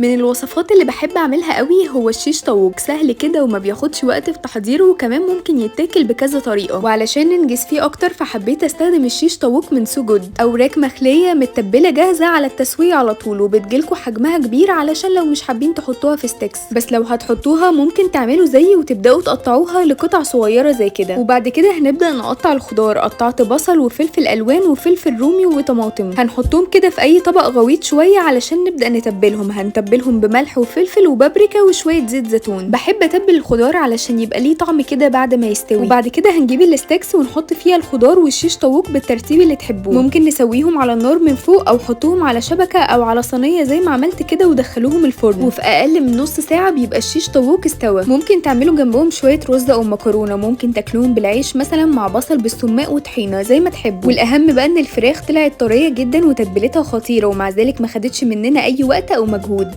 من الوصفات اللي بحب اعملها قوي هو الشيش طاووق. سهل كده وما بياخدش وقت في تحضيره، وكمان ممكن يتاكل بكذا طريقه. وعلشان ننجز فيه اكتر فحبيت استخدم الشيش طاووق من سوجود. اوراق مخليه متبله جاهزة على التسوية على طول، وبتجيلكوا حجمها كبير علشان لو مش حابين تحطوها في sticks، بس لو هتحطوها ممكن تعملوا زيي وتبداوا تقطعوها لقطع صغيرة زي كده. وبعد كده هنبدا نقطع الخضار. قطعت بصل وفلفل الوان وفلفل رومي وطماطم، هنحطهم كده في اي طبق غويط شوية علشان نبدا نتبلهم. هنتبلهم بملح وفلفل وبابريكا وشوية زيت زيتون. بحب اتبل الخضار علشان يبقى ليه طعم كده بعد ما يستوي. وبعد كده هنجيب ال sticks ونحط فيها الخضار والشيش طاووق بالترتيب اللي تحبوه. ممكن نسويهم على النار من فوق او حطوهم على شبكة او على صينية زي ما عملت كده ودخلوهم الفرن، وفي اقل من نص ساعة بيبقى الشيش طاووق استوى. ممكن تعملوا جنبهم شوية رز او مكرونه، ممكن تاكلوهم بالعيش مثلا مع بصل بالسماق وطحينه زي ما تحبوا. والاهم بقى ان الفراخ طلعت طرية جدا وتتبيلتها خطيرة، ومع ذلك ما خدتش مننا اي وقت او مجهود.